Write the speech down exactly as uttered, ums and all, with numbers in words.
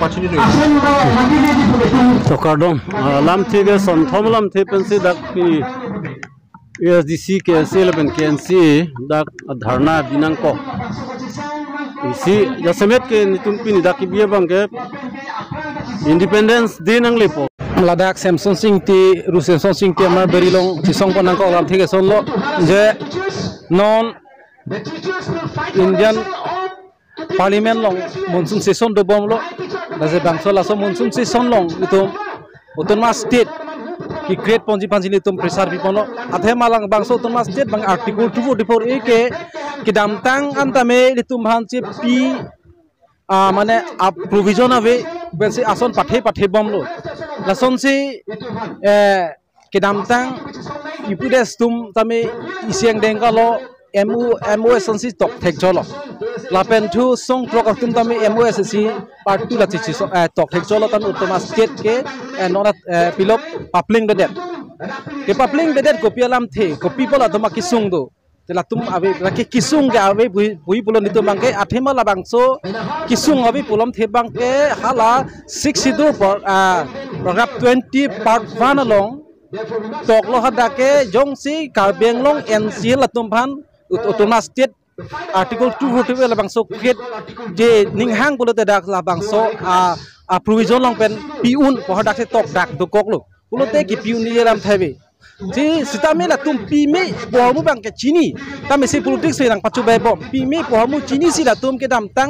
To kardom, ah, lamthe ke sonthom lamthe pensi dak pini A S D C, K S A lapen K N C A dak dharna binangkok. Isi jasemet ke nelitum pini dak kebi abang ke Independence Day nanglepo. Ladak Semsonsing Ingti, Ru Semsonsing Ingti amar beri along chesongpon nangkok lamthe ke sonlo je non Indian Parliament along monsoon session dobomlo. Lasi bangso laso monsoon session along itum Autonomous State ke-create ponji aphansi itum pressure piponlo. Athema labangso Autonomous State abang Article two forty-four A ke kedamtang an tame itum aphan chepi, ah, mane a provision ave, pensi ason pathe pathebomlo. Lasonsi, eh, kedamtang U P D S atum tame isi angdeng kalo M O, M O S ansi tokthekjolo. Lapen thu song throk atum tame M O S si part two la chichi so, eh, tokthekjolo, tan Autonomous State ke, eh, non, eh, pilok papling bedet. Ke papling bedet kopi alamthe, kopi pu latum akesung do. Te latum ave, lake kesung ke ave bui, bui pulo nelitum abang ke, athema labangso kesung ave pu alamthe abang ke hala Sixth Schedule por, ah, paragraph twenty part one along toklo, hadak ke jongsi Karbi Anglong N C L atum aphan ut-, Autonomous State Article two forty-four labangso create je ninghang pulote dak labangso, ah, ah, provision along pen pi-un pu hadak si tokdak dokoklo. Pulote kepi-un-e alamthe ave. Si sitame latum pime pu ahormu abang ke chini. Tame si politics si nangpachobaibom. Pime pu ahormu chinisi latum kedamtang